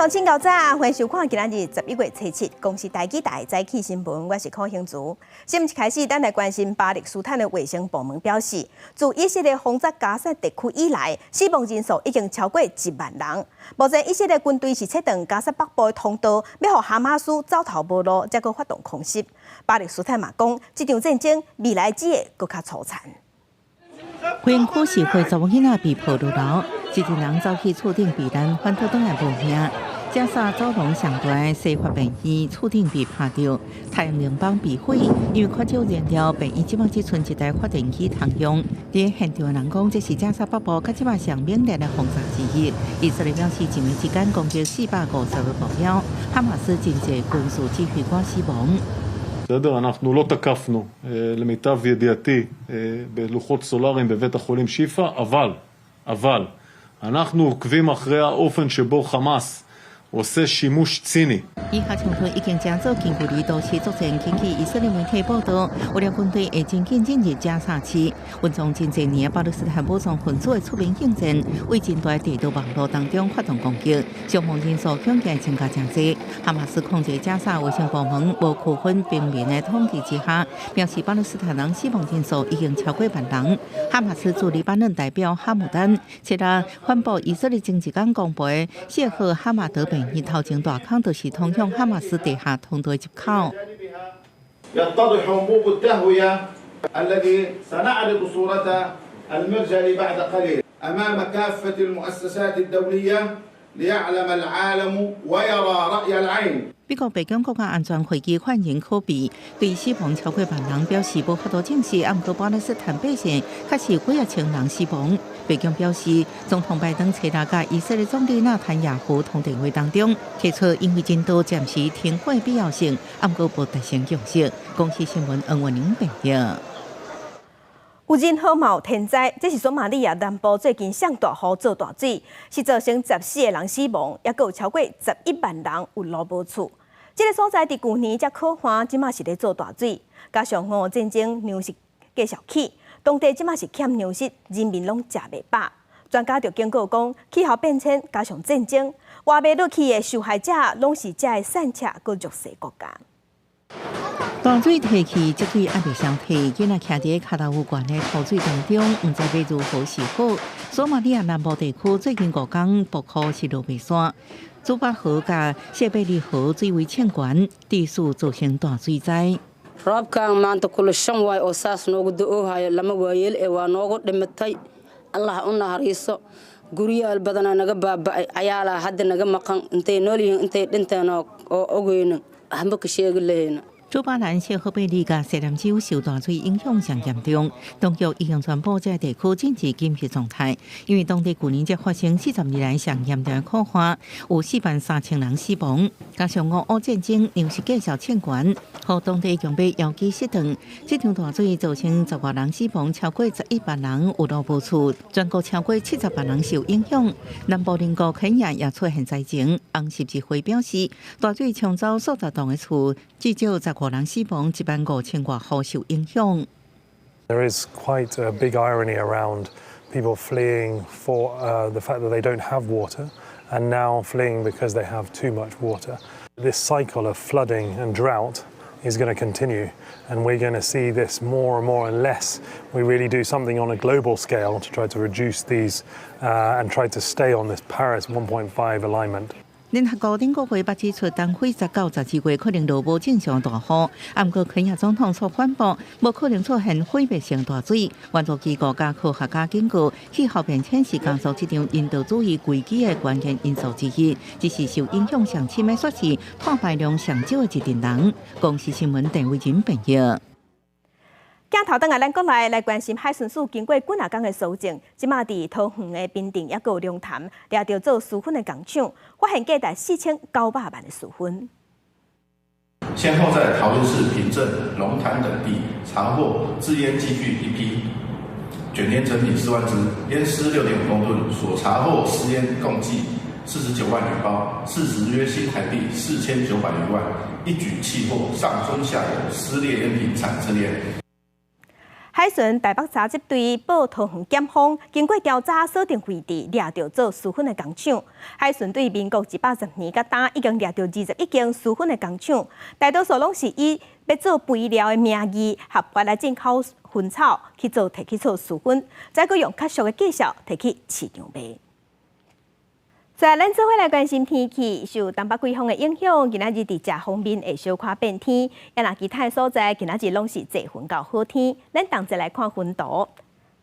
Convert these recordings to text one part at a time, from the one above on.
眾請夠早，歡迎收看今仔日11月初7公視台語台早起新聞，我是柯興竹。新聞一開始，咱來關心巴勒斯坦的衛生部門表示，自以色列轟炸加薩地區以來，死亡人數已經超過1萬人。目前以色列軍隊是切斷加薩北部的通道，欲予哈馬斯走投無路，才閣發動空襲。巴勒斯坦嘛講，這場戰爭未來只會閣較粗殘。園區是會查某囡仔被抱落樓，一群人走去厝頂避難，反倒轉來無命。加沙走廊上大西法病院厝頂被拍著，太陽能板被毀，因為缺少燃料，病院這擺只賰一台發電機通用。佇現場的人講，這是加沙北部較這擺上猛烈的轟炸之一。以色列表示，一暝之間攻擊450個目標，哈馬斯真濟軍事指揮官死亡。 בסדר, אנחנו לא תקפנו, למיטב ידיעתי, בלוחות סולאריים בבית החולים שיפא, אבל, אנחנו עוקבים אחרי האופן שבו חמאס עושה שימוש ציני. 以哈衝突已經成做近距離都市作戰。根據以色列媒體報道，烏俄軍隊會真緊進入加沙市，運裝真濟年巴勒斯坦武裝分子的出兵應戰，為真大地道網路當中發動攻擊，傷亡人數恐驚增加誠濟。哈馬斯控制加沙衛生部門無區分平民的統計之下，表示巴勒斯坦人死亡人數已經超過萬人。哈馬斯駐黎巴嫩代表哈姆丹，七日反駁以色列前一工公布的謝赫哈馬德病院頭前大坑，就是通向哈馬斯地下通道入口。 يتضح أنبوب التهوية الذي سنعرض صورته المرجل بعد قليل أمام كافة المؤسسات الدولية ليعلم العالم ويرى رأي العين。美國白宮國家安全會議發言人柯比對死亡超過萬人表示無法度證實，毋過巴勒斯坦百姓確實幾仔千人死亡。白宮表示，總統拜登初日佮以色列總理納坦雅胡通電話當中，提出因為人道暫時停火的必要性，毋過無達成共識。公視新聞黃文玲編譯。有人禍嘛有天災，這是索馬利亞南部最近上大雨做大水，是造成14個人死亡，抑閣有超過11萬人有路無厝。這个所在佇舊年才苦旱，這馬是咧做大水，加上戰爭糧食繼續起，當地這馬是欠糧食，人民攏食袂飽。專家就警告講，氣候變遷加上戰爭，活袂落去的受害者，攏是這个散赤閣弱勢國家。大水退去，積水猶未消退，囡仔徛佇跤頭有懸的土水當中，毋知欲如何是好。索馬利亞南部地區最近5工暴雨是落袂煞，祖巴河佮謝貝利河水位衝懸，持續造成大水災。 Roobkan maanta kule shan waay oo saas noogu da'oohayo lama waayeel ee waa noogu dhimatay. Allah u naxariiso. Guryaal badanaa naga baaba'ay, cayaalaa hadda naga maqan, intay nool yihiin intay dhinteen oo ogeyno waxba ka sheegi lahayna. 祖巴蘭謝赫貝利佮西南州受大水影響上嚴重，當局已經宣布這个地區進入緊急狀態，因為當地舊年才發生42年上嚴重的苦旱，有4萬3千人死亡。加上俄烏戰爭，糧食價格衝懸，予當地強欲腰飢失頓。這場大水造成十外人死亡，超過11萬人有路無厝，全國超過70萬人受影響。南部鄰國肯亞也出現災情，紅十字會表示，大水沖走數十棟的厝，至少15人死亡，1萬5千外戶受影響。 There is quite a big irony around people fleeing for the fact that they don't have water and now fleeing because they have too much water. This cycle of flooding and drought is going to continue, and we're going to see this more and more unless we really do something on a global scale to try to reduce these and try to stay on this Paris 1.5 alignment. 聯合國頂個月捌指出，東非10到12月可能落無正常大雨，毋過肯亞總統卻反駁，無可能出現毀滅性大水。援助機構佮科學家警告，氣候變遷是加速這場人道主義危機的關鍵因素之一，只是受影響上深的，卻是碳排量上少的一陣人。公視新聞鄧偉仁編譯。鏡頭轉來咱國內來關心海巡署經過幾若工的搜證，這馬佇桃園的平鎮抑閣有龍潭，掠著做私粉的工廠，發現價值4900萬的私粉。先後在桃園市平鎮、龍潭等地查獲製菸機具一批，捲菸成品4萬支，菸絲6.5公噸，所查獲私菸共計49萬餘包，市值約新台幣4900餘萬，一舉緝獲上中下游撕裂菸品產製鏈。海巡台北查緝隊報桃園檢方，經過調查鎖定位置，掠著做私粉的工廠。海巡對民國110年到今已經掠著21間私粉的工廠，大多數攏是以欲做肥料的名義合法來進口薰草去做提去做私粉，再閣用較俗的技術提去市場賣。再來，咱做伙來關心天氣，受東北季風的影響，今仔日佇食方面會小可變天。啊，若其他的所在，今仔日攏是濟雲到好天。咱同齊來看溫度。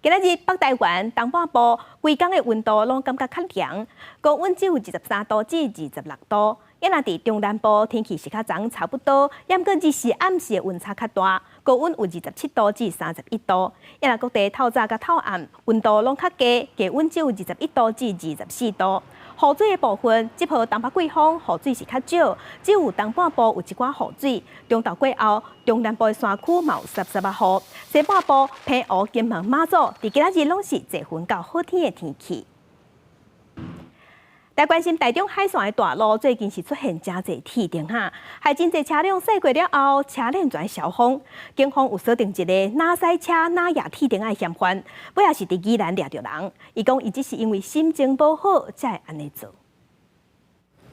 今仔日北台灣東半部規工的溫度攏感覺較涼，高溫只有23度至26度。啊，若佇中南部天氣是較昨差不多，毋過日時暗時的溫差較大，高溫有27度至31度。啊，若各地透早佮透暗溫度攏較低，低溫只有21度至24度。雨水的部分，這波東北季風雨水是較少，只有東半部有一寡雨水。中晝過後，中南部的山區嘛有濕濕仔雨。西半部澎湖、金門、馬祖，佇今仔日攏是濟雲到好天的天氣。來關心台中海線的大路，最近是出現誠濟鐵釘仔，害真濟車輛駛過了後，車鏈全消風。警方有鎖定一个哪駛車哪攑鐵釘仔的嫌犯，尾仔是佇宜蘭掠著人。伊講伊只是因為心情無好，才會按呢做。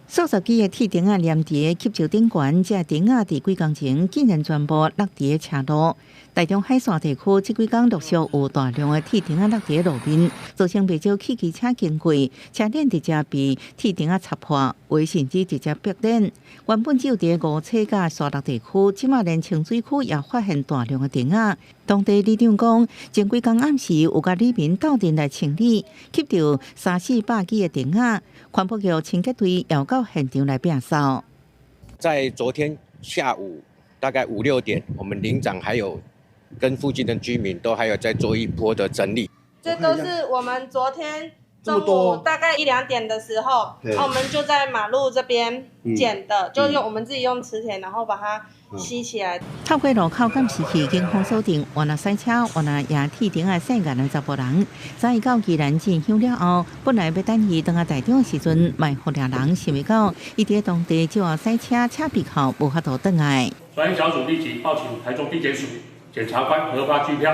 數十支的鐵釘仔黏佇吸石頂懸，這釘仔佇幾工前竟然全部落佇車路。台中海線地區這幾工陸續有大量的鐵釘仔落佇路面，造成袂少汽機車經過，車鏈直接被鐵釘仔插破，有甚至直接爆鏈。原本只有佇梧棲佮沙鹿地區，這馬連清水區也發現大量的釘仔。當地里長講，前幾工暗時有共里民鬥陣來清理，吸著三四百支的釘仔，環保局清潔隊也到現場來摒掃。在昨天下午大概五六點，我們里長還有跟附近的居民都還有在做一波的整理。這都是我們昨天中午大概一兩點的時候，我們就在馬路這邊撿的，就用我們自己用磁鐵，然後把它吸起來。透過路口監視器，警方鎖定原來駛車、原來攑鐵釘仔涉案的查埔人。昨伊到宜蘭進香了後，本來欲等伊轉來台中的時陣，埋伏掠人，想袂到伊佇當地就後駛車車鼻口無法度轉來。專案小組立即報請台中地檢署檢察官核發拘票，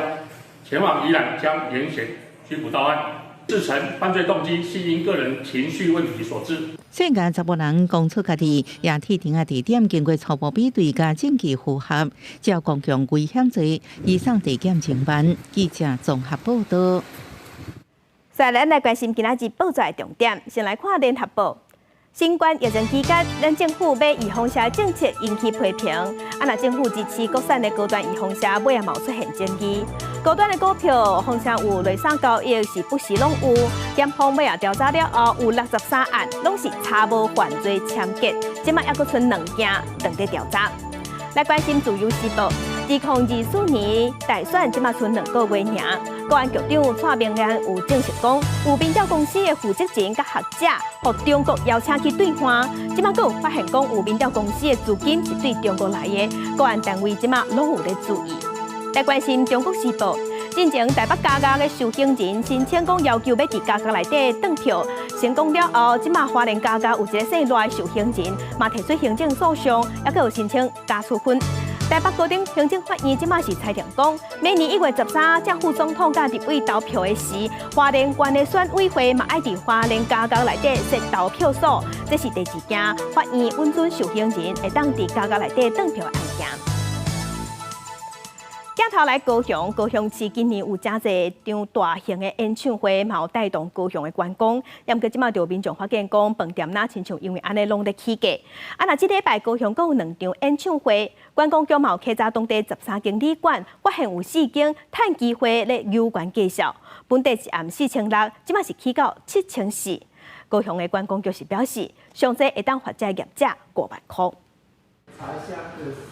前往宜蘭將嚴嫌拘捕到案。自陳犯罪動機係因個人情緒問題所致。涉案查埔人供出家己攑鐵釘仔地點，經過初步比對佮證據符合，照公共危險罪移送地檢偵辦。記者綜合報道。再來，咱來關心今仔日報紙的重點，先來看聯合報。新冠疫情期間，咱政府買預防射政策引起批評。啊，若政府支持國產的高端預防射，尾仔嘛有出現爭議。高端的股票，風險有內線交易是不時攏有。檢方尾仔調查了後，有63案，攏是查無犯罪撙節，這馬猶閣賰兩件，正佇調查。來關心自由時報，2024年大選，這馬賰2個月爾，國安局長蔡明彥有證實講，有民調公司的負責人佮學者，予中國邀請去對話，這馬閣有發現講，有民調公司的資金是對中國來的，國安單位這馬攏有咧注意。來關心中國時報，進前台北嘉義的受刑人申請講要求欲佇監獄內底轉票，成功了後，這馬花蓮嘉義有一个姓賴的受刑人，嘛提出行政訴訟，猶閣有申請加處分。台北高等行政法院這馬是裁定講，明年1月13正副總統佮立委投票的時，花蓮縣的選委會嘛愛佇花蓮監獄內底設投票所，這是第二件法院允准受刑人會當佇監獄內底轉票的案件。鏡頭來高雄，高雄市今年有誠濟場大型的演唱會，嘛有帶動高雄的觀光。毋過這馬就有民眾發現講，飯店若親像因為按呢攏咧起價。啊，若這禮拜高雄閣有兩場演唱會，觀光局嘛有稽查當地13間旅館，發現有四間趁機會咧搝懸價數。本地一暗4600，這馬是起到7400。高雄的觀光局是表示，上濟會當罰這業者5萬箍。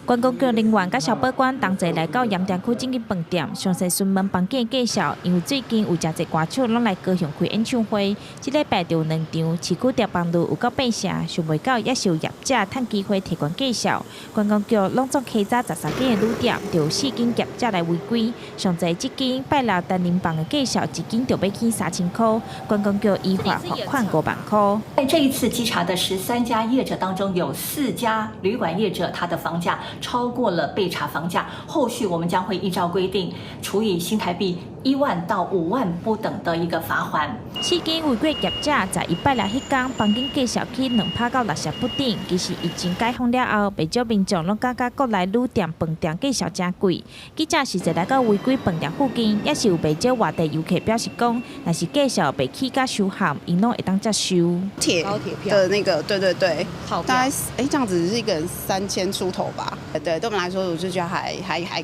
觀光局人員佮消保官同齊來到鹽埕區這間飯店，詳細詢問房間的介紹。因為最近有誠濟歌手攏來高雄開演唱會，這禮拜就有兩場，市區蝶房路有夠八成，想袂到也是有業者趁機會提懸價數。觀光局攏總稽查13間的旅店，就有四間業者來違規。上濟這間拜六單人房的價數，一間就欲起3000箍，觀光局依法罰款5萬箍。在這一次稽查的13家業者當中，有四家旅館業者。者他的房價超過了被查房價，後續我們將會依照規定處以新台幣1萬到5萬不等的一個罰鍰。四間違規業者在禮拜六彼工，房間繼續起2%到6成不等。其實疫情解封了後，袂少民眾攏感覺國內旅店飯店繼續誠貴。記者實際來到違規飯店附近，也是有袂少外地遊客表示講，若是繼續袂起價收函，𪜶攏會當接受。鐵的那個，對對對，大概這樣子是一個人3000出頭吧。對，對我們來說，我就覺得還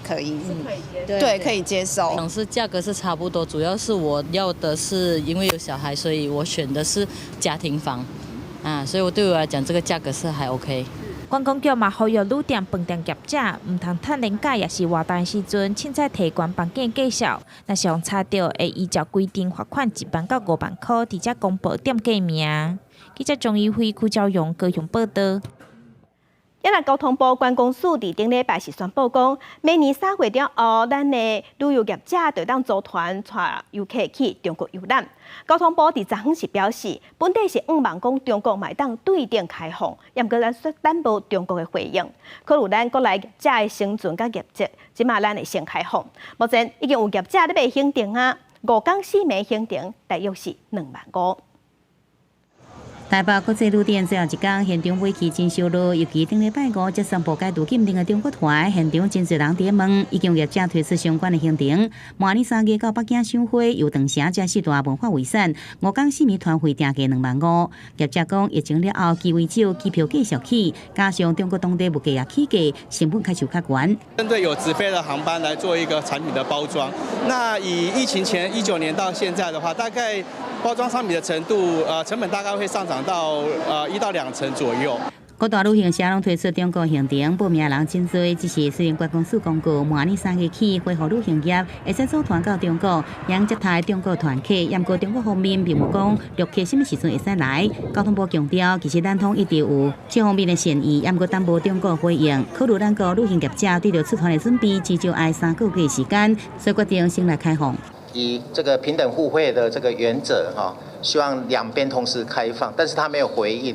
可以，對，可以接受。是價格是差不多，主要是我要的是因為有小孩，所以我選的是家庭房，啊，所以我對我來講，這個價格是還 OK。觀光局嘛呼籲旅店、飯店業者，毋通趁年假抑是活動的時陣，凊彩提懸房間價數，若是予查著，會依照規定罰款1萬到5萬塊，直接公布店家名。記者鍾怡輝、邱昭榮高雄報導。也若交通部觀光署佇頂禮拜是宣布講，明年3月了後，咱的旅遊業者就當組團帶遊客去中國遊覽。交通部佇昨昏是表示，本底是向望講中國嘛會當對等開放，毋過咱等無中國的回應，考慮咱國內業者的生存佮業績，這馬咱會先開放。目前已經有業者咧買行程啊，5工4暝行程大約是2萬5。台北國際旅店最後一工現場尾期真燒熱，尤其頂禮拜五才宣布解除禁令的中國團，現場真濟人佇咧問，已經有業者推出相關的行程。明年3月到北京賞花，遊長城這四大文化遺產，5工4暝團費定價2萬5。業者講，疫情了後機位少，機票繼續起，加上中國當地物價也起價，成本開始較懸。針對有直飛的航班來做一個產品的包裝。那以疫情前19年到現在的話，大概包裝商品的程度，成本大概會上漲到1到2成左右。各大旅行社攏推出中國行程，報名人真濟。只是雖然觀光署公告，明年3月起恢復旅行業，會使組團到中國，讓接待中國團客。毋過中國方面並無講陸客啥物時陣會使來。交通部強調，其實咱攏一直有這方面的善意，毋過等無中國回應。考慮咱國旅行業者對著出團的準備，至少愛3個月時間，所以決定先來開放。以這個平等互惠的這個原則，哈，希望兩邊同時開放，但是他沒有回應。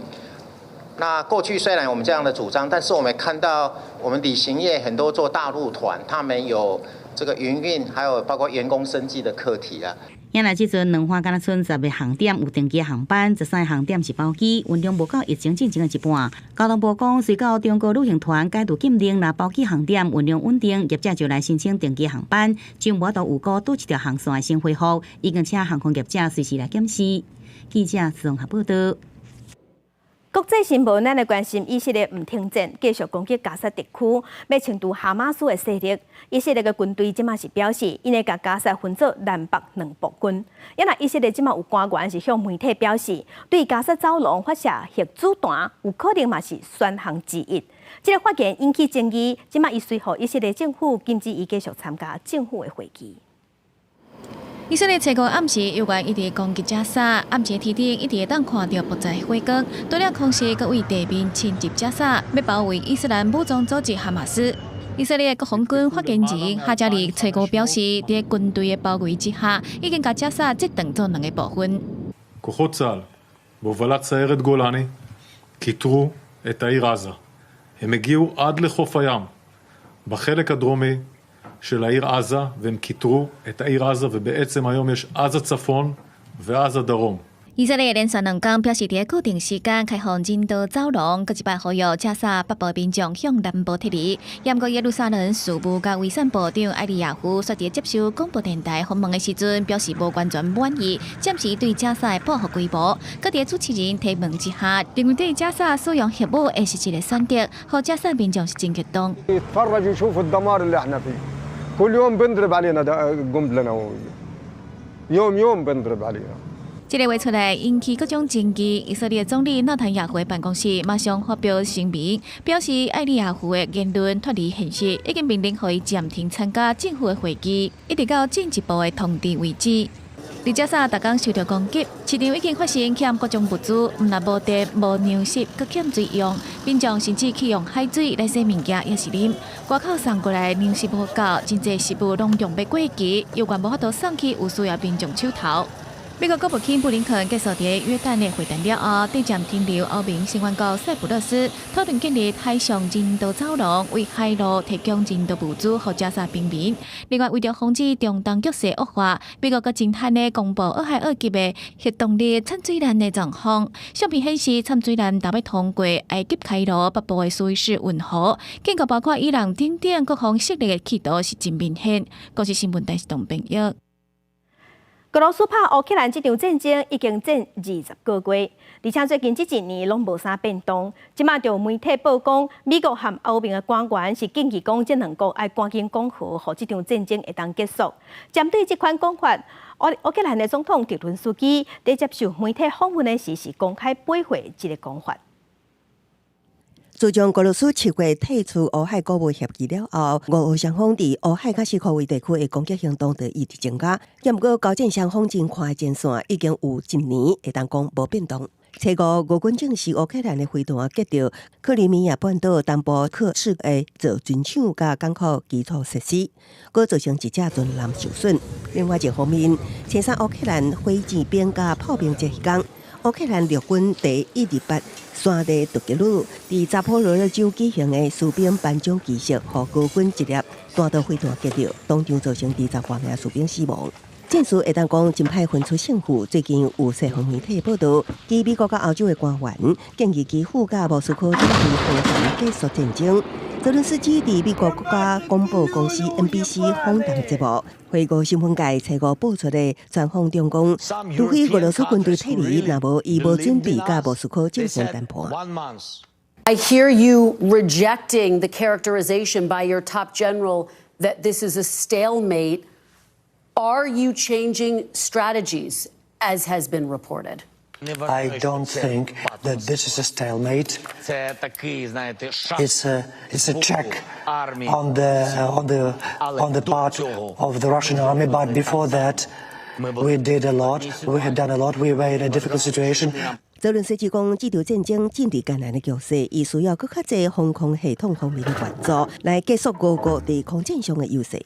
那過去雖然我們這樣的主張，但是我們看到我們旅行業很多做大陸團，他們有這個營運，還有包括員工生計的課題啊。原來這陣兩岸敢若賰10個航點有定期航班，13個航點是包機，運量無夠疫情進前的一半。交通部講，隨到中國旅行團解除禁令，若包機航點運量穩定，業者就來申請定期航班，就無法度預估佗一條航線先恢復，已經請航空業者隨時來檢視。記者綜合報導。國際新聞，咱來關心以色列毋停戰，繼續攻擊加薩地區，欲清除哈馬斯的勢力。以色列的軍隊這馬是表示，𪜶會共加薩分做南北兩部分。也若以色列這馬有官員是向媒體表示，對加薩走廊發射核子彈，有可能嘛是選項之一。這個發言引起爭議，這馬伊隨予以色列政府禁止伊繼續參加政府的會議。以色列初五暗時，猶原一直攻擊加沙，暗時天頂一直會當看著爆炸火光，除了空襲，閣對地面侵襲加沙，欲包圍伊斯蘭武裝組織哈馬斯。以色列國防軍發言人哈加利初五表示，佇軍隊的包圍之下，已經共加沙切斷做兩個部分。 כוחות צה"ל בהובלת סיירת גולני כיתרו את העיר עזה. הם הגיעו עד לחוף הים בחלק הדרומי של העיר עזה והם כיתרו את העיר עזה ובעצם היום יש עזה צפון ועזה דרום. 以色列連續兩工表示，佇固定時間開放人道走廊，閣一擺呼籲加沙北部民眾向南部撤離。毋過耶路撒冷事務佮遺產部長埃利亞夫煞佇接受廣播電台訪問的時陣，表示無完全滿意，暫時對加沙的報復規模。閣佇主持人提問之下，認為對加沙使用核武會是一個選擇，予加沙民眾是真激動。 يتفرجوا يشوفوا الدمار اللي احنا فيه كل يوم بنضرب علينا قنبله نوويه يوم يوم بنضرب علينا 這个話出來引起各種爭議。以色列總理納坦雅胡的辦公室馬上發表聲明，表示埃利亞胡的言論脫離現實，已經命令予伊暫停參加政府的會議，一直到進一步的通知為止。佇加沙逐工受著攻擊，市場已經發現欠各種物資，毋但無電、無糧食，閣欠水用，民眾甚至去用海水來洗物件，抑是啉。外口送過來糧食無夠，真濟食物攏用欲過期，猶原無法度送去有需要民眾手頭。美國國務卿布林肯結束佇約旦的會談了後，短暫停留歐盟成員國塞浦路斯，討論建立海上人道走廊，為海路提供人道物資予加沙平民。另外，為著防止中東局勢惡化，美國閣真罕的公布俄亥俄級的核動力潛水艦的狀況。相片顯示潛水艦頭擺通過埃及開羅北部的蘇伊士運河，警告包括伊朗等等各方勢力的企圖是真明顯。公視新聞電視董編譯。俄羅斯拍烏克蘭這場戰爭已經戰20個月，而且最近這一年攏無啥變動。這馬就有媒體報講，美國和歐盟的官員是建議講，這兩國愛趕緊講和，予這場戰爭會當結束。針對這款講法，烏克蘭的總統澤倫斯基佇接受媒體訪問的時，是公開駁回這個講法。自從俄羅斯7月退出烏海穀物協議了後，俄烏雙方佇烏海佮斯科維地區的攻擊行動就一直增加。毋過交戰雙方真看的戰線已經有一年會當講無變動。初五，俄軍證實烏克蘭的飛彈擊著克里米亞半島東部刻赤的造船廠佮港口基礎設施，閣造成一隻船艦受損。另外一方面，初三烏克蘭火箭兵佮炮兵節彼工，烏克蘭陸軍第128山地突擊旅佇扎波羅熱州舉行的士兵頒獎儀式，予俄軍一粒彈道飛彈擊著，當場造成20外名士兵死亡。戰事會當講真歹分出勝負。最近有西方媒體報道，指美國佮歐洲的官員建議基輔佮莫斯科準備和談結束戰爭。澤倫斯基佇美國國家廣播公司 NBC 訪談節目，回顧新聞界初五爆出的專訪中講，除非俄羅斯軍隊撤離，若無伊無準備佮莫斯科進行談判。 I hear you rejecting the characterization by your top general that this is a stalemate. Are you changing strategies, as has been reported? I don't think that this is a stalemate. It's a check on the part of the Russian army. But before that, we did a lot. We had done a lot. We were in a difficult situation. 澤倫斯基講，這場戰爭進入艱難的局勢，伊需要閣較濟防空系統方面的援助，來結束俄國佇空戰上的優勢。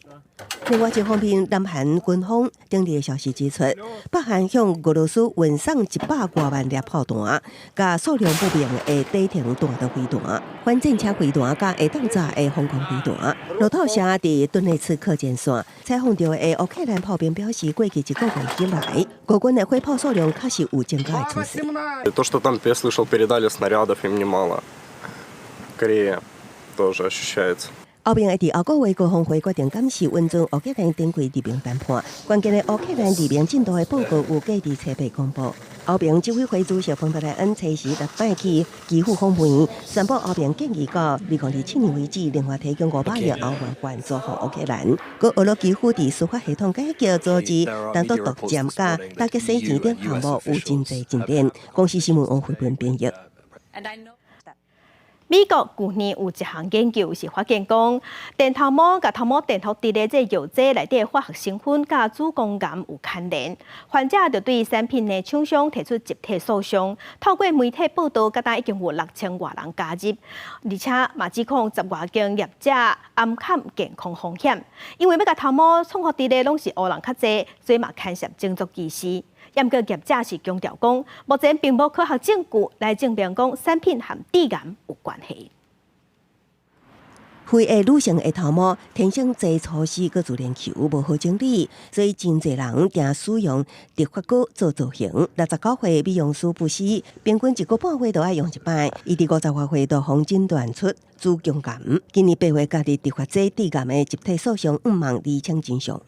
另外一方面，南韓軍方頂日的消息指出，北韓向俄羅斯運送100外萬粒炮彈，佮數量不明的短程彈道飛彈、反戰車飛彈佮會當炸的防空飛彈。路透社佇頓涅茨克前線採訪著的烏克蘭炮兵表示，過去一個月以來，俄軍的火炮數量確實有增加的趨勢。 То, что там, я слышал, передали снарядов им немало. Корея тоже ощущается. 歐盟會佇後個月高峰會決定敢是允准烏克蘭展開入盟談判。關鍵的烏克蘭入盟進度的報告預計佇初八公布。歐盟執委會主席馮德萊恩初時六擺去基輔訪問，宣布歐盟建議到2027年為止，另外提供500億歐元援助予烏克蘭。閣俄羅基輔佇司法系統改革組織單獨獨佔佮打擊洗錢等項目有真濟進展。公視新聞王慧文編譯。美國舊年有一項研究是發現講，電頭毛佮頭毛電覆質的這藥劑內底化學成分佮子宮癌有牽連，患者就對產品的廠商提出集體訴訟。透過媒體報道，佮今已經有6000外人加入，而且嘛指控10外間業者掩蓋健康風險，因為欲共頭毛創福佇的攏是烏人較濟，所以嘛牽涉種族歧視。毋過業者是強調講，目前並無科學證據來證明講產品和致癌有關係。肥的女性的頭毛天生濟粗細，閣自然球無好整理，所以真濟人定使用直髮膏做造型。69歲美容師布斯，平均一個半月就愛用一擺。伊佇50外歲就予診斷出子宮癌。今年8月，家己直髮劑致癌的集體訴訟，向望釐清真相。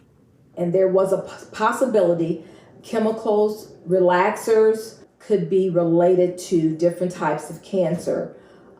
And there was a possibility chemicals, relaxers could be related to different types of cancer.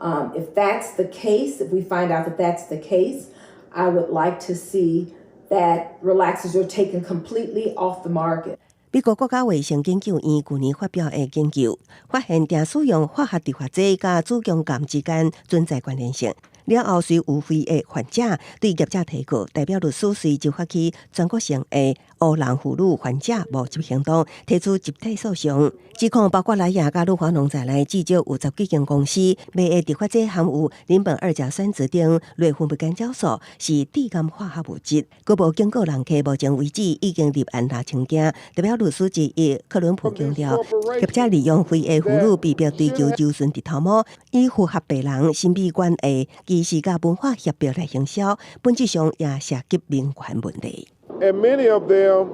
If that's the case, if we find out that that's the case, I would like to see that relaxers are taken completely off the market. 美國國家衛生研究院舊年發表的研究，發現定使用化學直髮劑佮子宮癌之間存在關聯性。了後，雖有非裔患者對業者提告，代表律師隨即發起全國性的烏人婦女患者無執行動，提出集體訴訟，指控包括萊雅佮露華濃在內，至少有十幾間公司賣的致髮劑含有鄰苯二甲酸酯等內分泌干擾素，是致癌化學物質。閣無警告人客，目前為止已經立案6000件。代表律師之一克倫普強調，業者利用非裔婦女被迫追求柔順的頭毛，以符合白人審美觀的歧視佮文化脅迫來行銷，本質上也涉及民權問題。 And many of them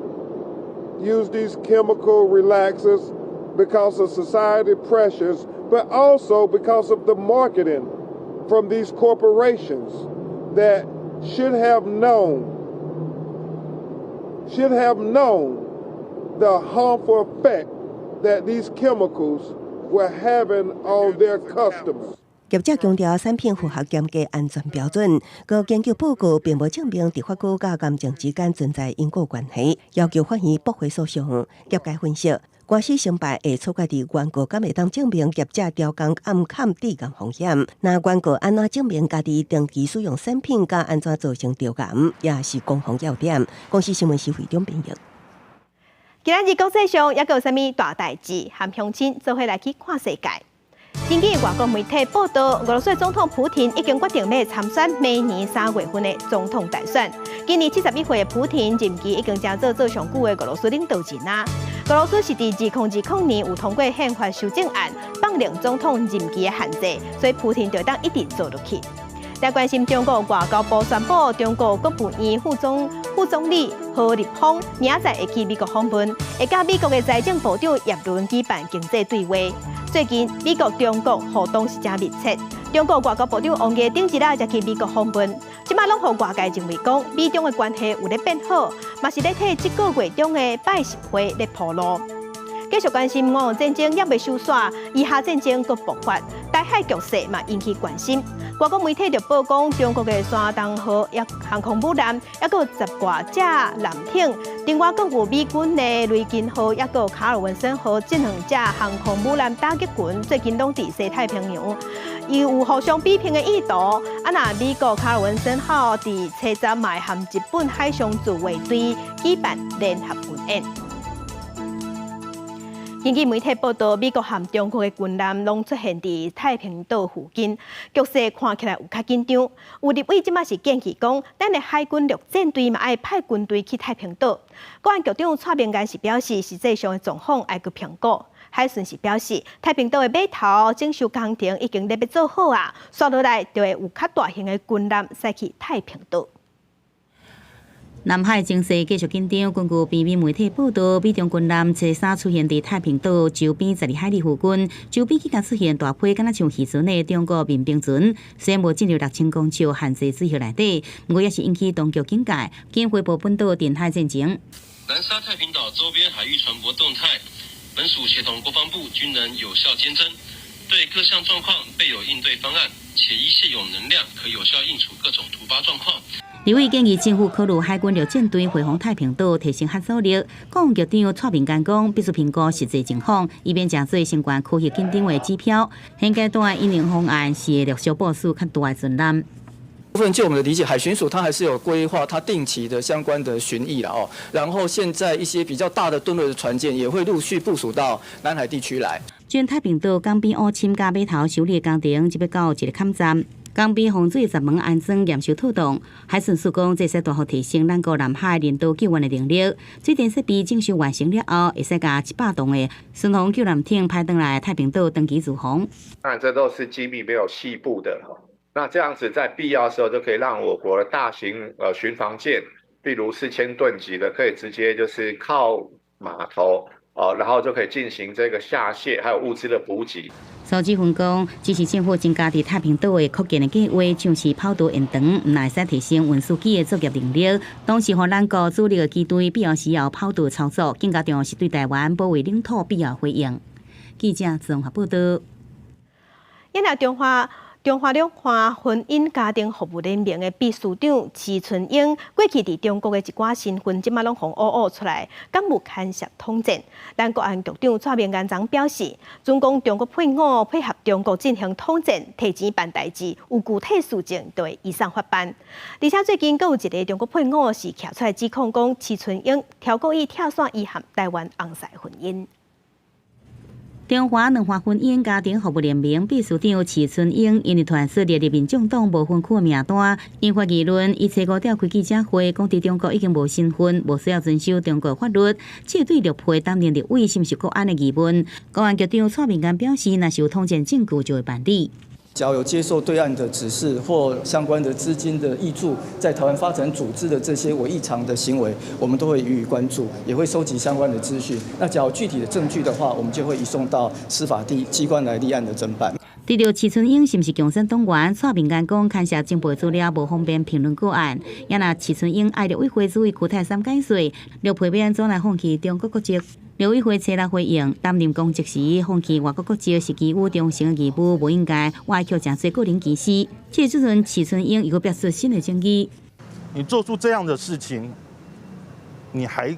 use these chemical relaxers because of society pressures, but also because of the marketing from these corporations that should have known the harmful effect that these chemicals were having on their customers. 業者強調，產品符合嚴格安全標準。閣研究報告並無證明致髮膏佮癌症之間存在因果關係，要求法院駁回訴訟。業界分析，官司成敗會取決佇原告敢會當證明業者刁工暗崁致癌風險。若原告按怎證明家己長期使用產品佮按怎造成致癌，也是攻防要點。公視新聞施惠中編譯。今仔日國際上猶閣有啥物大代誌，和鄉親做伙來去看世界。根據外國媒體報道，俄羅斯總統普廷已經決定欲參選明年3月份的總統大選。今年71歲的普廷任期已經成做做上久的俄羅斯領導人啊。俄羅斯是佇2020年有通過憲法修正案，放寬總統任期的限制，所以普廷就當一直做落去。來關心中國外交部宣布，中國國務院副總理何立峰明仔載會去美國訪問，會佮美國的財政部長葉倫舉辦經濟對話。最近美國中國互動是誠密切，中國外交部長王毅頂一日才去美國訪問，這馬攏予外界認為講美中的關係有咧變好，嘛是咧替這個月中的拜習會咧鋪路。繼續關心俄烏戰爭猶未收煞，以哈戰爭閣爆發，台海局勢嘛引起關心。外國媒體就報講，中國的山東號航空母艦，猶閣有十外隻艦艇，另外閣有美軍的雷根號，猶閣有卡爾文森號這兩隻航空母艦打擊群，最近攏佇西太平洋，伊有互相比拼的意圖。啊，若美國卡爾文森號佇初十嘛會和日本海上自衛隊舉辦聯合軍演。根據媒體報道，美國和中國的軍艦攏出現佇太平島附近，局勢看起來有較緊張。有立委這馬是建議講，咱的海軍陸戰隊嘛愛派軍隊去太平島。國安局長蔡明彥是表示，實際上的狀況愛閣評估。海巡是表示，太平島的碼頭整修工程已經咧欲做好啊，紲落來就會有較大型的軍艦駛去太平島。南海情勢繼續緊張，根據邊邊媒體報道，美中軍艦初三出現佇太平島周邊12海里附近，周邊更加出現大批敢若像漁船的中國民兵船，雖然無進入6000公尺限制水域內底，毋過也是引起當局警戒，緊回報本島近海戰情。南沙太平島周邊海域船舶動態，本署協同國防部均能有效監偵，對各項狀況備有應對方案，且依現有能量可有效應處各種突發狀況。立委建議政府考慮海軍陸戰隊回防太平島，提升嚇阻力。國防局長蔡明彥講，必須評估實際情況，以免成做相關區域緊張的指標。現階段因應方案是會陸續部署較大的船艦。部分就我們的理解，海巡署它還是有規劃，它定期的相關的巡弋了哦。然後現在一些比較大的噸位的船艦也會陸續部署到南海地區來。將太平島港邊烏深佮碼頭修理工程，就欲到一個坎站。港邊防水閘門安裝驗收妥當，海巡署講，這會使大幅提升咱國南海人道救援的能力。水電設備整修完成了後，會使共100噸的巡防救難艇派轉來太平島長期駐防。當然，這都是機密，沒有細部的哈。那這樣子在必要的時候，就可以讓我國的大型巡防艦，例如4000噸級的，可以直接就是靠碼頭。哦，然後就可以進行這個下卸，還有物資的補給。蘇志芬講，只是政府增加佇太平島的擴建的計劃，像是跑道延長，毋但會使提升運輸機的作業能力，同時予咱國主力的機隊必要時要跑道操作，更加重要是對台灣保衛領土必要回應。記者綜合報道。因來中華。中華兩岸婚姻家庭服務聯盟的秘書長齊春英，過去佇中國的一寡身份，這馬攏予挖挖出來，敢有牽涉統戰？咱國安局長蔡明彥昨表示，準講中國配偶配合中國進行統戰、提錢辦代誌，有具體事證就會移送法辦。而且最近閣有一个中國配偶是徛出來指控講，齊春英挑故意拆散伊和台灣翁婿婚姻。中華兩岸婚姻家庭服務聯盟秘書長齊春英因為傳出列入民眾黨無分區的名單，引發議論。伊初五召開記者會，講佇中國已經無身份，無需要遵守中國法律。這對陸配擔任立委是毋是國安的疑問？國安局長蔡明彥表示，若是有統戰證據，就會辦理。只要有接受對岸的指示或相關的資金的挹注，在台灣發展組織的這些違異常的行為，我們都會予以關注，也會收集相關的資訊。那只要具體的證據的話，我們就會移送到司法地機關來立案的偵辦。對著齊春英是毋是共產黨員，蔡明彥講，牽涉情報資料無方便評論個案。也若齊春英愛陸委會主委邱太三解說，陸配欲按怎來放棄中國國籍？陸委會初六回應，擔任公職時放棄外國國籍是基於忠誠義務，無應該歪曲成做個人歧視。這時陣齊春英又閣表示新的爭議。你做出這樣的事情，你還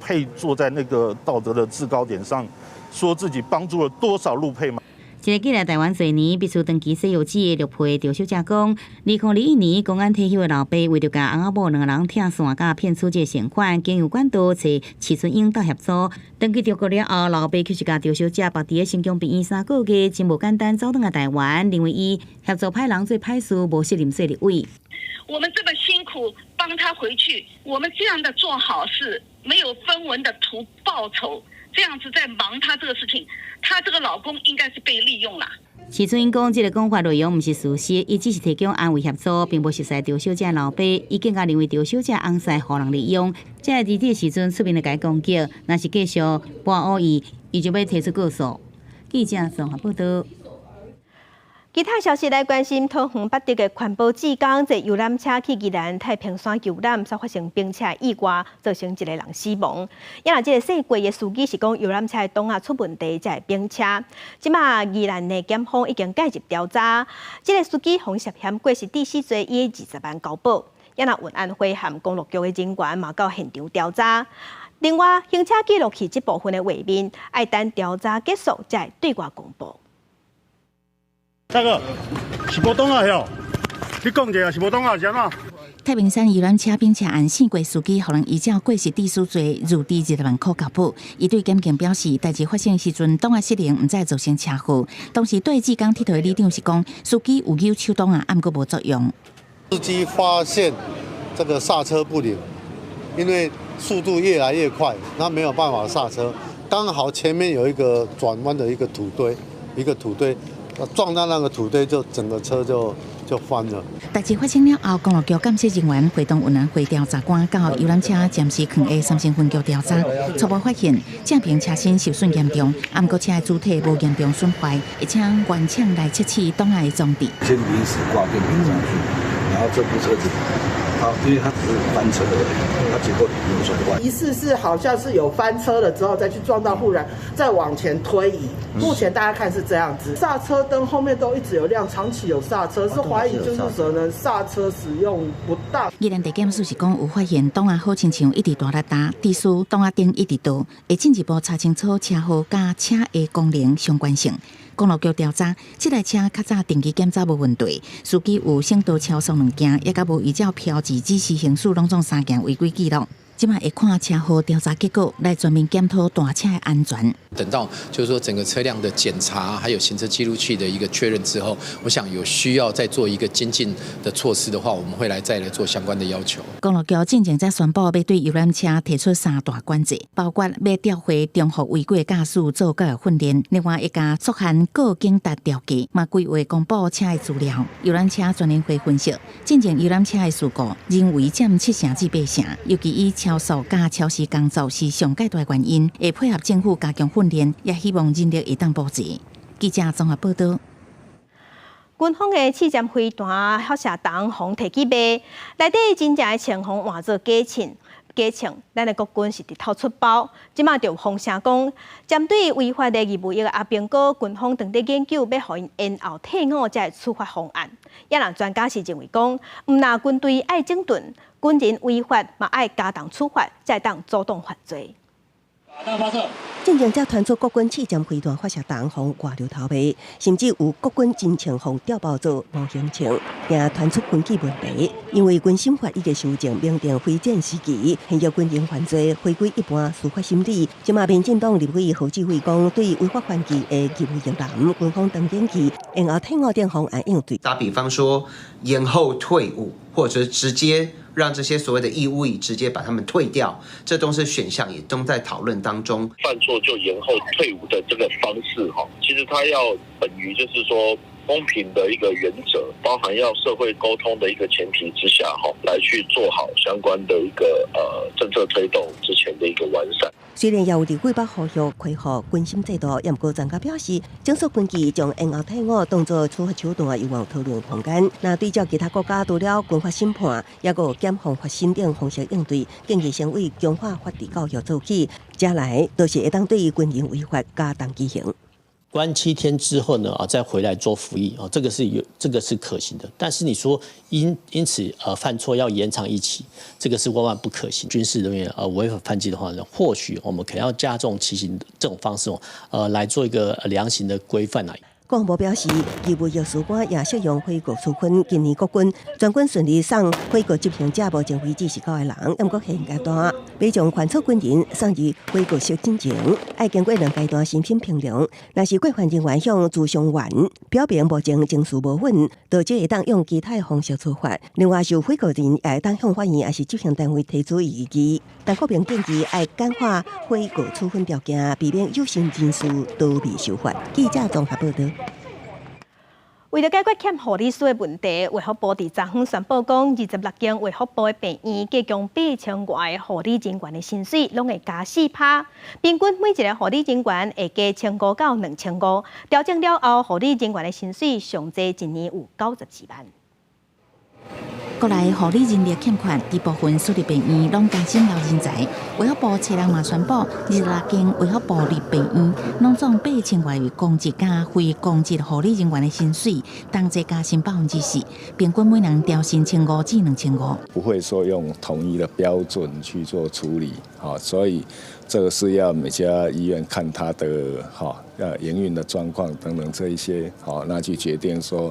配坐在那個道德的制高點上，說自己幫助了多少陸配嗎？一个寄來台灣濟年，必須長期西遊記的陸配趙小姐講，2021年公安退休的老爸為著共翁仔某兩个人拆散，佮騙取這個善款，經由管道揣齊春英鬥協助。轉去中國了後，老爸卻是共趙小姐縛佇咧新疆病院3個月，真無簡單走轉來台灣，認為伊協助歹人做歹事，無適任做立委。我們這麼辛苦幫他回去，我們這樣的做好事，沒有分文的圖報酬。這樣子在忙他這個事情，他這個老公應該是被利用了。齊春英講，這个講法內容毋是事實，伊只是提供安慰協助，並無熟似趙小姐老爸。伊更加認為趙小姐翁婿予人利用，這個日子時陣出面來共伊攻擊，若是繼續跋烏伊，伊就欲提出告訴。記者綜合報道。其他消息來關心，桃園八德的環保志工坐遊覽車去宜蘭太平山遊覽，煞發生冰車意外，造成一个人死亡。也若這个姓郭的司機是講遊覽車的擋仔出問題，才會冰車。這馬宜蘭的檢方已經介入調查，這个司機予涉嫌過失致死罪，以20萬交保。也若運安會和公路局的人員嘛到現場調查。另外，行車記錄器這部分的畫面，愛等調查結束才會對外公布。大哥，是無擋仔喲？你講一下是無擋仔是按怎？太平山遊覽車冰車案，姓郭司機，予人依照過失致死罪入磔20萬塊交保。伊對檢警表示，代誌發生時陣，擋仔失靈，毋知造成車禍。當時對志工鐵佗的里長是講，司機有扭手擋仔，毋過無作用。司機發現這個剎車不靈，因為速度越來越快，他沒有辦法剎車，剛好前面有一個轉彎的一個土堆，一個土堆。撞到那個土堆，就整個車就翻了。代誌發生了後，公路局鑑識人員會同運安會調查官到遊覽車暫時囥的三星分局調查，初步發現正爿車身受損嚴重，毋過車的主體無嚴重損壞，而且原廠來測試擋仔的裝置。先臨時掛電瓶上去，然後這部車子，它因為它只是翻車而已，它結構沒有損壞。疑似是好像是有翻車了之後再去撞到護欄，再往前推移。目前大家看是這樣子，剎車燈後面都一直有亮，長期有剎車，是懷疑就是可能剎車使用不當。宜蘭地檢署是講有發現擋仔好親像一直大力踏，致使擋仔頂一直倒，會進一步查清楚車禍佮車的功能相關性。公路局調查，這台車較早定期檢查無問題，司機有省道超速兩件，也佮無依照標誌指示行駛，攏總三件違規記錄。這馬會看車禍調查結果來全面檢討大車的安全。等到就是說整個車輛的檢查，還有行車記錄器的一個確認之後，我想有需要再做一個精進的措施的話，我們會來再來做相關的要求。公路局進前才宣布，欲對遊覽車提出三大管制，包括欲調回重複違規駕駛做教育訓練，另外會共速限告警察調價，嘛規劃公布車的資料。遊覽車專聯會分析，進前遊覽車的事故，人為佔7成至8成，尤其以超速佮超時工作是上蓋大原因，會配合政府加強訓練，也希望人力會當補齊。記者綜合報道。軍方的試箭飛彈發射筒予提去賣，內底真正的槍予換做假槍。加槍，咱的國軍是日頭出包。這馬就有風聲講，針對違法的義務役阿兵哥，軍方正佇研究欲予𪜶延後退伍這个處罰方案。也若專家是認為講，毋但軍隊愛整頓，軍人違法嘛愛加重處罰，才會當阻擋犯罪。進前才傳出國軍試針飛彈發射筒予外流偷賣，甚至有國軍真槍予調包做模型槍，驚傳出軍紀問題。因為軍審法已經修正，明定非戰時期現役軍人犯罪回歸一般司法審理。這馬民進黨立委何志偉講，對違法犯紀的義務役男，軍方當研究延後退伍等方案應對。打比方說，延後退伍，或者直接讓這些所謂的義務役直接把他們退掉，這都是選項，也都在討論當中。犯錯就延後退伍的這個方式，哈，其實它要本於就是說公平的一個原則，包含要社會溝通的一個前提之下，哈，來去做好相關的一個政策推動之前的一個完善。雖然也有立委欲呼籲恢復軍審制度，也毋過專家表示，整肅軍紀將延後退伍當作處罰手段，有望討論空間。若對照其他國家，除了軍法審判，抑閣有檢控罰審等方式應對，建議先為強化法治教育做起，將來都是會當對軍人違法加重羈刑。關7天之後呢，啊，再回來做服役，哦，這個是有，這個是可行的。但是你說因此犯錯要延長役期，這個是萬萬不可行。軍事人員違法犯紀的話呢，或許我們可能要加重其刑這種方式哦，來做一個量刑的規範來。國防部表示，義務役士官也適用悔過處分。今年國軍全軍順利送悔過執行者，目前為止是九個人。毋過現階段欲將犯錯軍人送入悔過室進前，愛經過兩階段身心評量。若是過犯人員向諮商員表明目前情緒無穩，就會當用其他方式處罰。另外，受悔過人也會當向法院抑是執行單位提出異議。但國民建議愛簡化悔過處分條件，避免有心人士逃避受罰。記者綜合報導。為著解決欠護理師的問題，衛福部佇昨昏宣布講，26間衛福部的病院加強8000外個護理人員的薪水，攏會加4%，平均每一個護理人員會加1500到2500。調整了後，護理人員的薪水上濟一年有92萬。國內護理人力欠缺，佇部分私立病院攏加薪留人才。衛福部昨日嘛宣布，26間衛福部立病院攏總8000外位公職佮非公職護理人員的薪水，同齊加薪4%，平均每人調薪1500至2500。不會說用統一的標準去做處理，所以這個是要每家醫院看他的哈，營運的狀況等等這一些，好，那去決定說，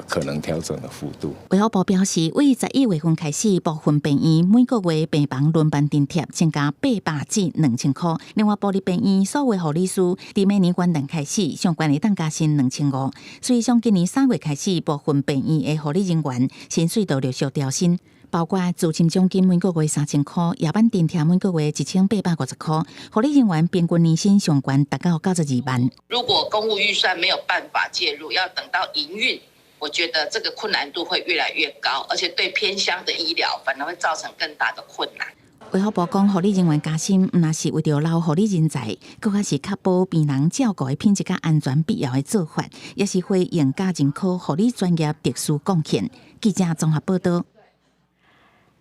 可能調整的幅度。衛福部表示，為11月份開始，部分病院每個月病房輪班津貼增加800至2000塊。另外，部立病院所有護理師，佇明年元旦開始，上懸會當加薪2500。所以，從今年3月開始，部分病院的護理人員薪水都陸續調薪。包括資深獎金每個月3000塊，夜班津貼每個月1850塊，護理人員平均年薪上懸達到92萬。如果公務預算沒有辦法介入，要等到營運，我覺得這個困難度會越來越高，而且對偏鄉的醫療反而會造成更大的困難。衛福部講，護理人員加薪，毋但是為著留護理人才，閣較是確保病人照顧的品質佮安全必要的做法，也是回應家人科護理專業特殊貢獻。記者綜合報導。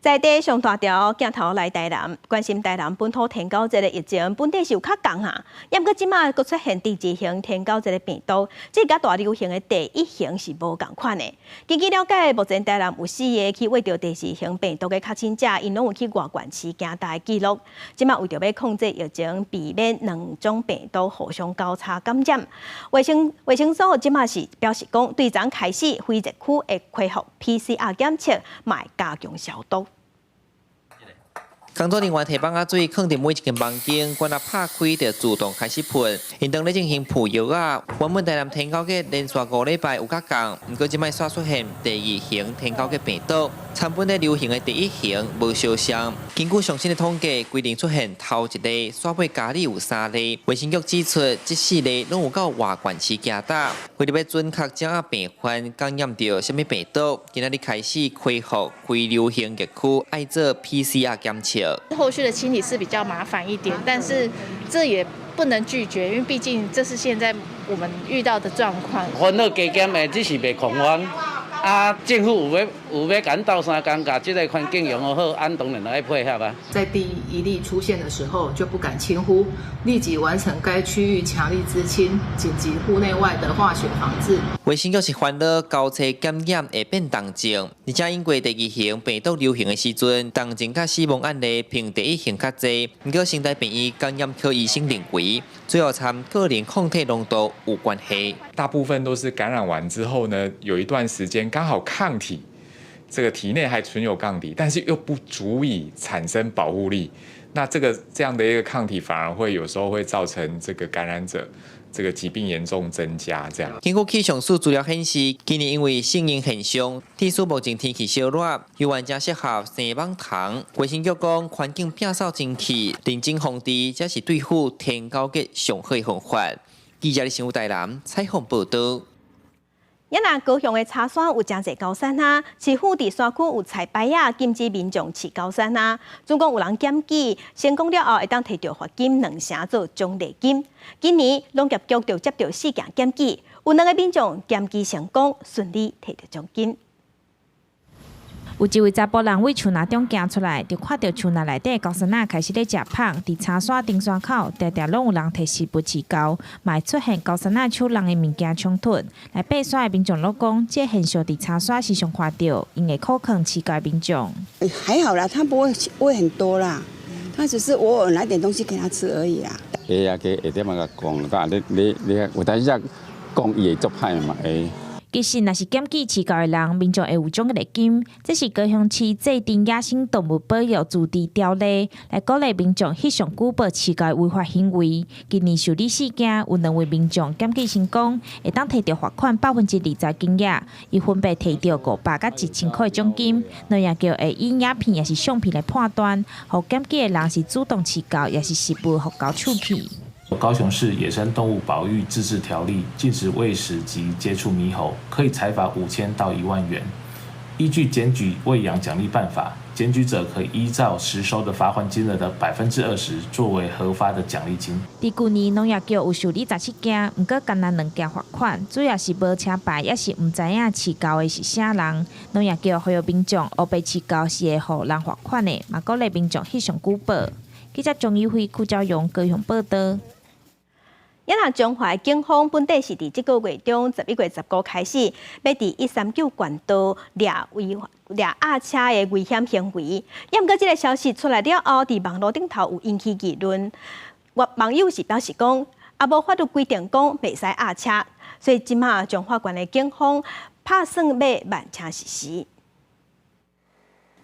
在地上大條鏡頭來台南，關心台南本土天狗這个疫情，本底是有較降哈，毋過這馬閣出現第二型天狗這个病毒，這佮大流行的第一型是無仝款的。根據了解，目前台南有四个去餵著第二型病毒的確診者，𪜶攏有去外縣市行動的記錄。這馬為著欲控制疫情，避免兩種病毒互相交叉感染，衛生所這馬是表示講，對昨開始，非熱區會恢復 PCR 檢測，嘛會加強消毒。工作人員提蠓仔水，囥佇每一間房間，關仔拍開就自動開始噴。𪜶當咧進行噴藥仔。原本台南天狗節連續5禮拜有較降，毋過這擺煞出現第二型天狗節病毒，參本咧流行的第一型無相像。根據上新的統計，規定出現頭一例，煞尾家裡有三例。衛生局指出，這四例攏有到外縣市行動。為著欲準確掌握病患感染著啥物病毒，今仔日開始恢復非流行疫區愛做 PCR 檢測。後續的清理是比較麻煩一點，但是這也不能拒絕，因為畢竟這是現在我們遇到的狀況。煩惱加減的，只是袂恐慌。啊，政府有欲共阮鬥相共，共這个環境用予好，阮當然愛配合啊。在第一例出現的時候就不敢輕忽，立即完成該區域強力孳清、緊急戶內外的化學防治。衛生局是煩惱交叉感染會變重症，而且英國第二型病毒流行的時陣，重症佮死亡案例比第一型較濟。毋過，成大病院感染科醫生認為，主要參個人抗體濃度有關係。大部分都是感染完之後呢，有一段時間剛好抗體，這個體內還存有抗體，但是又不足以產生保護力。那這樣的一個抗體反而會有時候會造成這個感染者這個疾病嚴重增加。這樣。根據氣象署資料顯示，今年因為聖嬰現象，天數目前天氣燒熱，猶原誠適合生蠓蟲。衛生局講，環境摒掃清氣，認真防治，才是對付天狗結上好的方法。記者李新武台南採訪報導。也若高雄的柴山有誠濟高山啊，市府佇山區有菜牌仔，禁止民眾飼高山啊。總共有人檢舉成功了後，會當提著罰金2成做獎勵金。今年農業局就接著四件檢舉，有兩个民眾檢舉成功，順利提著獎金。有一位查埔人對樹林中行出來，就看著樹林內底高山仔開始咧食麭，佇柴山登山口，定定攏有人提食物飼猴，嘛會出現高山仔搶人的物件衝突。來爬山的民眾攏講，這個現象佇柴山時常看著，𪜶會苦勸飼猴的民眾。還好啦，他不會餵很多啦，他只是偶爾拿點東西給他吃而已啦。會啊，會點仔共講，啊你你你有當時講伊會足歹嘛會。其實，若是檢舉飼猴的人，民眾會有獎勵金。這是高雄市制定野生動物保育自治條例，來鼓勵民眾翕相舉報飼猴的違法行為。今年受理四件，有兩位民眾檢舉成功，會當提著罰款20%金額，伊分別提著500佮1000箍的獎金。農業局會以影片抑是相片來判斷，予檢舉的人是主動飼猴，抑是食物予猴搶去。高雄市野生動物保育自治條例禁止餵食及接觸獼猴，可以裁罰5000到1萬元。依據檢舉餵養獎勵辦法，檢舉者可依照實收的罰鍰金額的20%作為核發的獎勵金。佇舊年農業局有受理17件，毋過干焦兩件罰款，主要是無車牌，抑是毋知影飼猴的是啥人。農業局呼籲民眾，烏白飼猴是會予人罰款的，嘛鼓勵民眾翕相舉報。記者張怡輝、邱昭榮高雄報導。也若彰化警方本底是佇這个月中11月15開始，欲佇139縣道掠違掠鴨車的危險行為。也毋過這个消息出來了後，佇網路頂頭有引起議論。有網友是表示講，也無法律規定講袂使鴨車，所以這馬彰化縣的警方拍算欲慢車實施。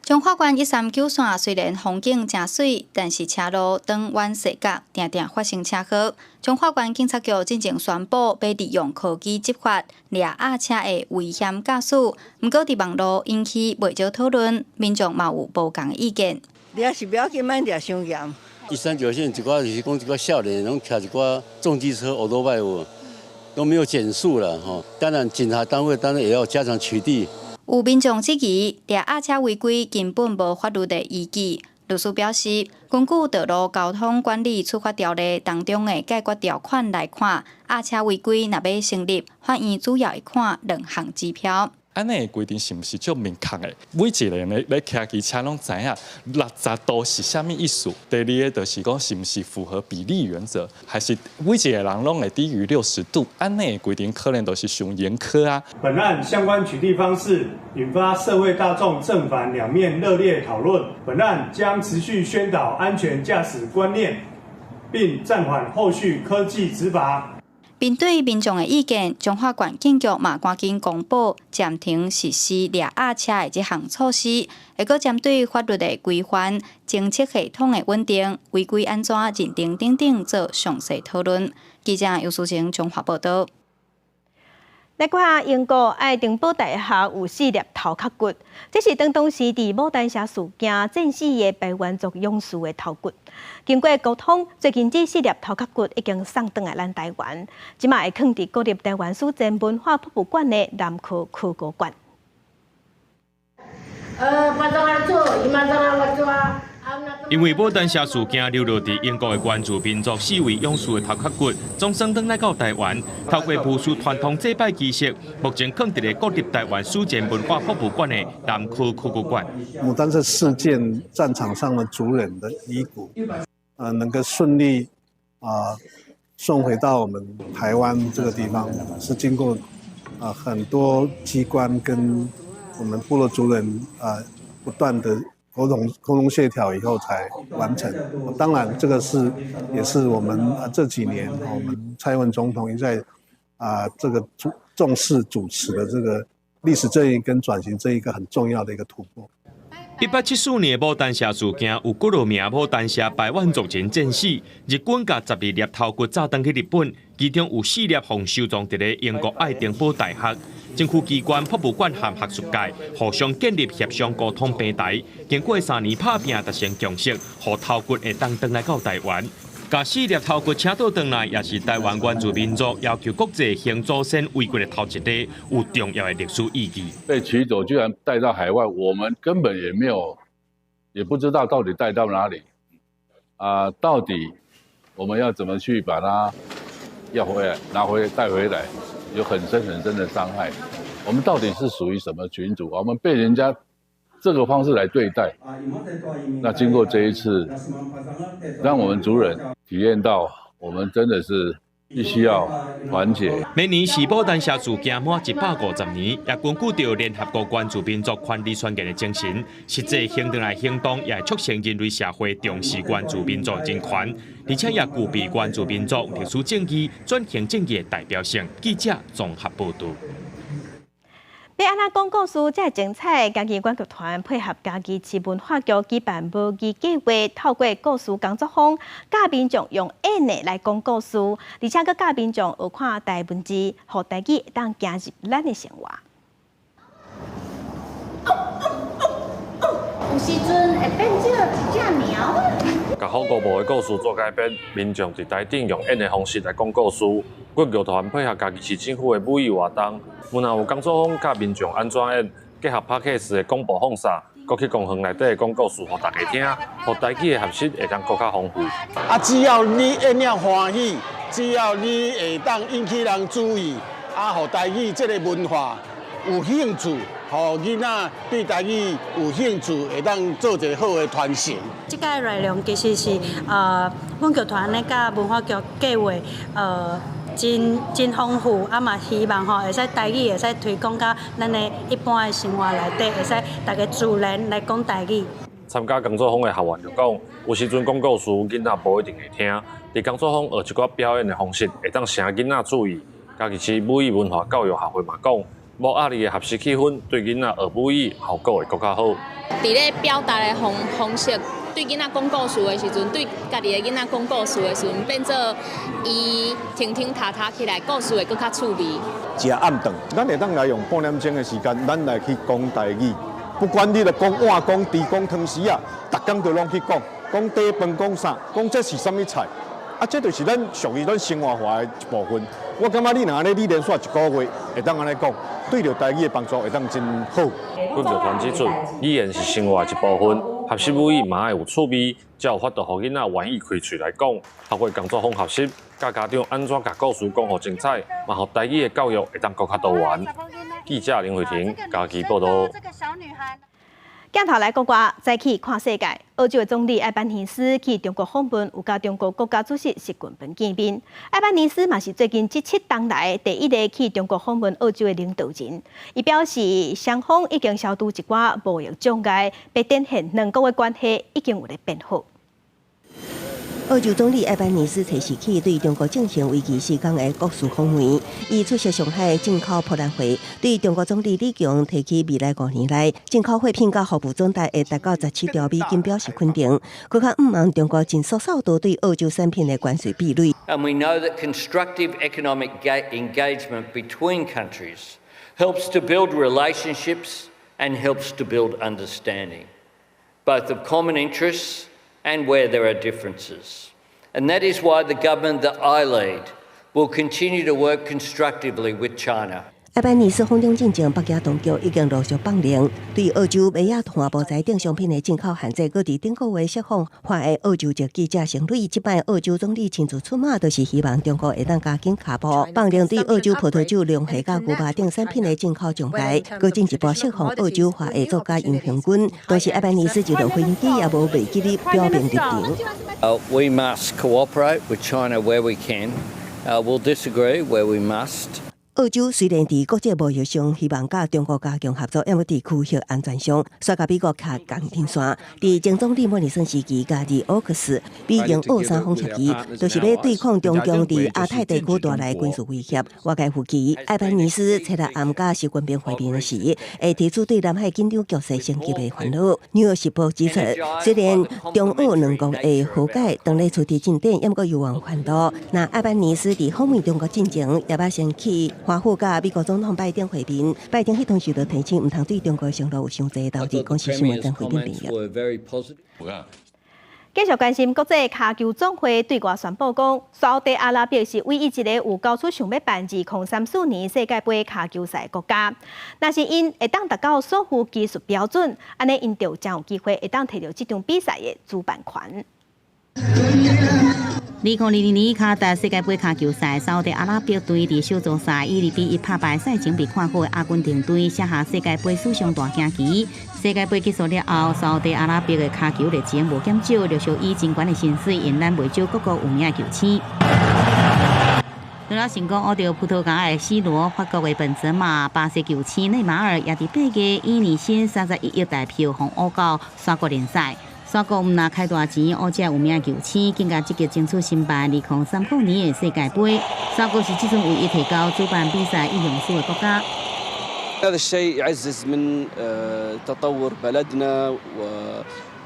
彰化縣139線雖然風景誠媠，但是車路長彎細角，定定發生車禍。彰化縣警察局進前宣布，欲利用科技執法掠鴨車的危險駕駛，毋過佇網路引起袂少討論，民眾嘛有無仝的意見。掠是不要緊，莫掠傷嚴。139線一寡就是講一寡少年攏騎一寡重機車、歐多拜有，都沒有減速了吼。當然，警察單位當然也要加強取締。有民眾質疑，掠鴨車違規根本無法律的依據。律師表示，根據道路交通管理處罰條例當中的解決條款來看，鴨車違規若欲成立，法院主要會看兩項指標。按呢的規定是毋是足明確的？每一个人咧騎機車攏知影60度是啥物意思。第二个就是講，是毋是符合比例原則，還是每一个人攏會低於60度？按呢的規定可能都是傷嚴苛啊。本案相關取締方式引發社會大眾正反兩面熱烈討論。本案將持續宣導安全駕駛觀念，並暫緩後續科技執法。面對民眾的意見，彰化縣警局嘛趕緊公布暫停實施掠鴨車的這項措施，會閣針對法律的規範、偵測系統的穩定、違規按怎認定等等做詳細討論。記者尤淑晴彰化報導。來看英國愛丁堡大學有四粒頭殼骨，這是當當時佇牡丹社事件戰死的排灣族勇士的頭骨。經過溝通，最近這四粒頭殼骨已經送轉來咱台灣，這馬會囥佇國立台灣史前文化博物館的南科考古館。因為牡丹社事件流落佇英國的原住民族四位勇士的頭殼骨，總算轉來到台灣，透過巫師傳統祭拜儀式，目前囥佇咧國立台灣史前文化博物館的南區考古館。牡丹社事件戰場上的族人的遺骨，能夠順利送回到我們台灣這個地方，是經過很多機關跟我們部落族人不斷的溝通協調以後才完成。當然，這個是也是我們這幾年我們蔡英文總統一再這個重視主持的這個歷史正義跟轉型這一個很重要的一個突破。 1874年牡丹社事件，有幾落名牡丹社排灣族人戰死，日軍共12粒頭骨炸轉去日本，其中有四粒予收藏佇咧英國愛丁堡大學。政府機關、博物館和學術界互相建立協商溝通平台，經過3年拍拚達成共識，予頭骨會當轉來到台灣。共四粒頭骨請倒轉來，也是台灣原住民族要求國際還祖先遺骨的頭一例，有重要的歷史意義。被取走，居然帶到海外，我們根本也沒有，也不知道到底帶到哪裡。啊，到底我們要怎麼去把它要回來、拿回來、帶回來，有很深很深的傷害。我們到底是屬於什麼群組？我們被人家這個方式來對待。那經過這一次，讓我們族人體驗到，我們真的是必須要團結。明年是牡丹社事件滿150年，也根據著聯合國原住民族權利宣言的精神，實際行動來行動，也會促成人類社會重視原住民族人權，而且也具備原住民族歷史正義、轉型正義的代表性。記者綜合報導。欲按怎講故事才會精彩？嘉義管樂團配合嘉義市文化局舉辦母語計劃，透過故事工作坊，教民眾用演的來講故事，而且閣教民眾學看台文字，予台語會當行入咱的生活。有時陣會變做一隻貓。共好五無的故事做改編，民眾佇台頂用演的方式來講故事。管樂團配合嘉義市政府的母語活動，有若有工作坊教民眾按怎演，結合 Podcast 的廣播放送，閣去公園內底講故事予大家聽，予台語的學習會當閣較豐富。啊，只要你演了歡喜，只要你會當引起人注意，啊，予台語這个文化有興趣，予囡仔對台語有興趣，會當做一个好的傳承。這个內容其實是阮劇團咧佮文化局計劃真真豐富，啊嘛希望吼會使台語會使推廣到咱的一般的生活內底，會使大家自然來講台語。參加工作坊的學員就講，有時陣講故事，囡仔無一定會聽。佇工作坊學一寡表演的方式，會當吸囡仔注意。嘉義市母語文化教育協會嘛講，無壓力的學習氣氛，對囡仔學母語效果會閣較好。佇咧表達的方式，對囡仔講故事的時陣，對家己的囡仔講故事的時陣，變做伊停停踏踏起來，故事會閣較趣味。食暗頓，咱會當來用半點鐘的時間，咱來去講台語。不管你咧講碗、講豬、講湯匙仔，逐工都攏去講，講短飯、講啥，講這是啥物菜。啊，這就是咱屬於咱生活化的一部分。我感覺你若按呢，你連續一個月會當按呢講，對著台語的幫助會當真好。管樂團指出，語言是生活的一部分，學習母語嘛愛有趣味，才有法度予囡仔願意開喙來講。透過工作坊學習，教家長按怎共故事講予精彩，嘛予台語的教育會當閣較多元。記者林慧婷嘉義報導。鏡頭來國外，再去看世界。澳洲的總理艾班尼斯去中國訪問，有佮中國國家主席習近平見面。艾班尼斯嘛是最近這七冬來第一个去中國訪問澳洲的領導人。伊表示，雙方已經消除一寡貿易障礙，欲展現兩國的關係已經有咧變好。澳洲總理艾班尼斯初四起對中國進行為期4天的國事訪問，伊出席上海進口博覽會，對中國總理李強提起未來5年內進口貨品佮服務總值會達到17兆美金表示肯定。閣較毋望中國盡速掃除對澳洲產品的關稅壁壘。 And we know that constructive economic engagement between countries helps to build relationships and helps to build understanding, both of common interests and where there are differences. And that is why the government that I lead will continue to work constructively with China. 艾班尼斯訪中進前，北京當局已經陸續放令，對澳洲馬仔炭木材等商品的進口限制，閣佇頂個月釋放華裔澳洲籍記者成蕾。這擺澳洲總理親自出馬，就是希望中國會當加緊跤步，放令對澳洲葡萄酒、龍蝦佮牛肉等產品的進口上界，閣進一步釋放澳洲華裔作家楊恆均。但是艾班尼斯一落飛機也無袂記得表明立場。 We must cooperate with China where we can. We'll disagree where we must. 澳洲雖然佇國際貿易上希望佮中國加強合作，毋過佇區域安全上，煞佮美國徛仝陣線。佇前總理莫里森時期，加入 AUKUS 美英澳三方協議，就是欲對抗中共佇亞太地區帶來軍事威脅。外界預期，艾班尼斯星期暗佮習近平會面時，會提出對南海緊張局勢升級的煩惱。紐約時報指出，雖然中澳兩國的和解當咧取得進展，毋過猶原懸度。若艾班尼斯佇訪問中國進前，也捌先去華府佮美國總統拜登會面，拜登彼當時就提醒，毋通對中國承諾有傷濟投資。公視新聞曾慧敏編譯。繼續關心國際跤球總會對外宣布講，沙烏地阿拉伯是唯一一個有交出想欲辦2034年世界盃跤球賽的國家。若是𪜶會當達到所附技術標準，按呢𪜶就真有機會會當提著這場比賽的主辦權。2022年卡達世界盃跤球賽，沙烏地阿拉伯隊佇小組賽以2比1拍敗賽前被看好的阿根廷隊，寫下世界盃史上大驚奇。世界盃結束了後，沙烏地阿拉伯的跤球熱情無減少，陸續以真懸的薪水引攬袂少各國有名的球星。除了成功挖著葡萄牙的 C 羅、法國的本澤馬、巴西球星內馬爾，也佇8月以年薪31億台票予挖到沙國聯賽。沙國毋但開大錢，挖這有名的球星，更加積極爭取申辦2030年的世界盃。沙國是這陣唯一提交主辦比賽意向書的國家。 هذا الشيء يعزز من تطور بلدنا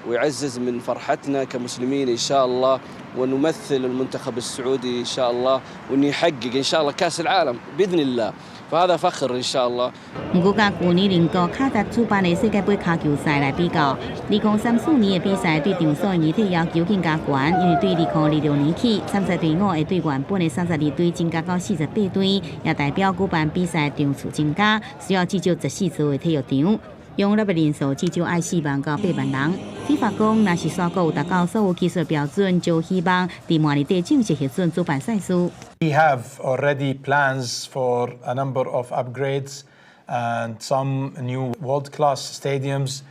ويعزز من فرحتنا كمسلمين إن شاء الله ونمثل المنتخب السعودي إن شاء الله وإنه يحقق إن شاء الله كأس العالم بإذن الله فهذا فخر إن شاء الله。毋過，佮舊年鄰國卡達主辦的世界盃跤球賽來比較，2034年的比賽對場所的硬體要求更加懸，因為對2026年起，參賽隊伍會對原本的32隊增加到48隊，也代表舉辦比賽場次增加，需要至少14座的體育場。容納的人數至少愛4萬到8萬人。FIFA 講，若是沙國有達到所有技術標準，就希望佇明年底正式核准主辦賽事。 We have already plans for a number of upgrades and some new world-class stadiums.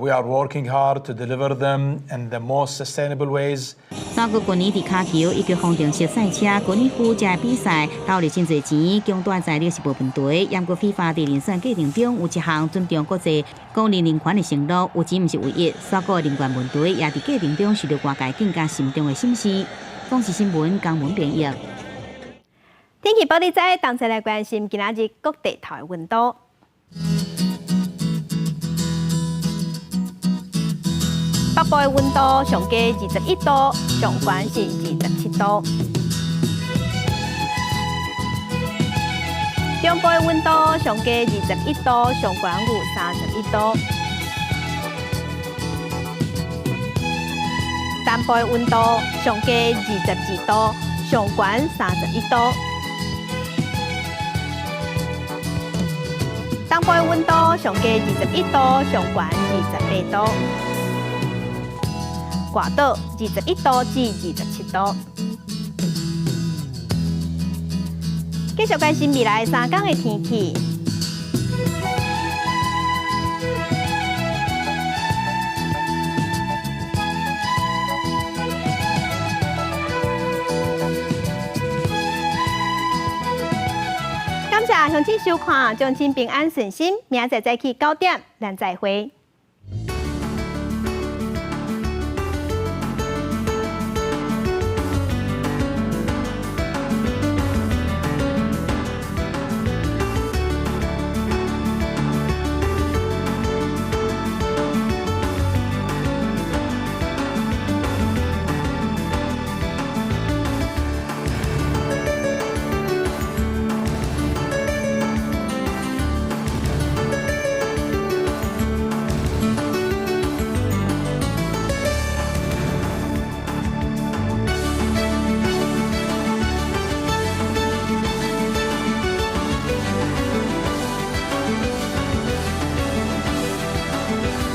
We are working hard to deliver them in the most sustainable ways. 沙國舊年佇跤球以及方程式賽車、高爾夫這比賽投入真濟錢，強大財力是無問題。毋過 FIFA 佇遴選過程中有一項尊重國際公認人權的承諾，有錢毋是唯一。沙國的人權問題也佇過程中受到外界更加慎重的審視。公視新聞江文編譯。天氣報你知，同齊來關心今仔日各地頭的溫度。北部的溫度上低21度，上懸是27度。中部的溫度上低21度，上懸有31度。南部的溫度上低22度，上懸31度。東部的溫度上低21度，上懸28度。外島21度至27度。繼續關心未來3天的天氣。感謝鄉親收看，祝親平安順心，明仔載早起9點，咱再會。